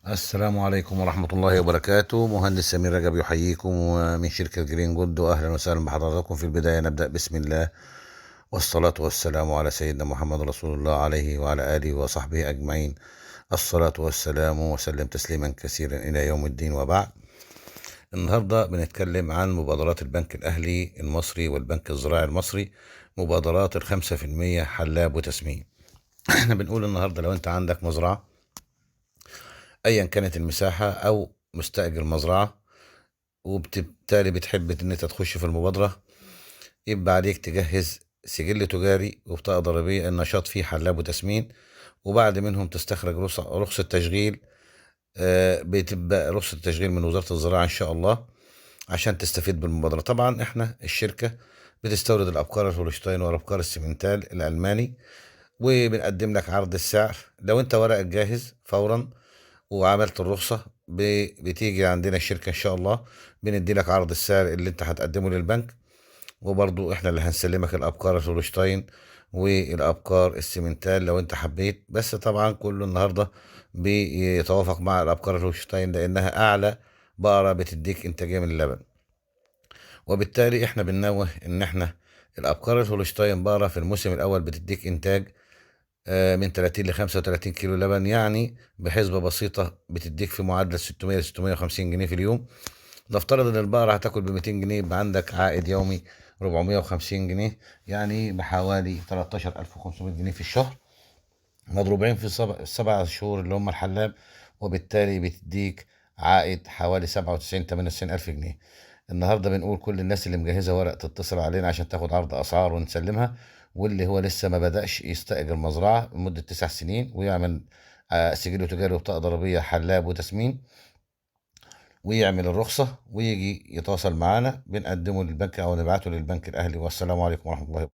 السلام عليكم ورحمة الله وبركاته. مهندس سمير رجب يحييكم من شركة جرين جولد، وأهلا وسهلا بحضراتكم. في البداية نبدأ بسم الله، والصلاة والسلام على سيدنا محمد رسول الله عليه وعلى آله وصحبه أجمعين. الصلاة والسلام وسلم تسليما كثيرا إلى يوم الدين، وبعد. النهاردة بنتكلم عن مبادرات البنك الأهلي المصري والبنك الزراعي المصري، مبادرات 5% حلاب وتسمين. احنا بنقول النهاردة لو انت عندك مزرعة ايا كانت المساحة او مستأجر مزرعة، وبالتالي بتحب ان انت تخش في المبادرة، يبقى عليك تجهز سجل تجاري وبطاقة ضريبية النشاط فيه حلاب وتسمين، وبعد منهم تستخرج رخصة تشغيل. بتبقى رخصة التشغيل من وزارة الزراعة إن شاء الله عشان تستفيد بالمبادرة. طبعا احنا الشركة بتستورد الأبقار الهولشتاين والأبقار السيمنتال الألماني، وبنقدم لك عرض السعر. لو انت ورقك جاهز فورا وعملت الرخصة بتيجي عندنا الشركة إن شاء الله، بندي لك عرض السعر اللي انت هتقدمه للبنك، وبرضو احنا اللي هنسلمك الأبقار الهولشتاين والأبقار السيمنتال لو انت حبيت. بس طبعا كله النهاردة بيتوافق مع الأبقار الهولشتاين لأنها أعلى بقرة بتديك إنتاجية من اللبن، وبالتالي احنا بننوه ان احنا الأبقار الهولشتاين بقرة في الموسم الأول بتديك إنتاج من 30 ل 35 كيلو لبن، يعني بحسبة بسيطة بتديك في معدل 600 ل 650 جنيه في اليوم. نفترض ان البقرة هتاكل ب 200 جنيه، يبقى عندك عائد يومي 450 جنيه، يعني بحوالي 13500 جنيه في الشهر، مضروبين في السبع شهور اللي هم الحلاب، وبالتالي بتديك عائد حوالي 97 98 ألف جنيه. النهارده بنقول كل الناس اللي مجهزة ورق تتصل علينا عشان تاخد عرض أسعار ونسلمها، واللي هو لسه ما بدأش يستأجر مزرعة لمدة 9 سنين ويعمل سجل تجاري وبطاقة ضريبية حلاب وتسمين، ويعمل الرخصة ويجي يتواصل معانا، بنقدمه للبنك أو نبعته للبنك الأهلي. والسلام عليكم ورحمة الله وبركاته.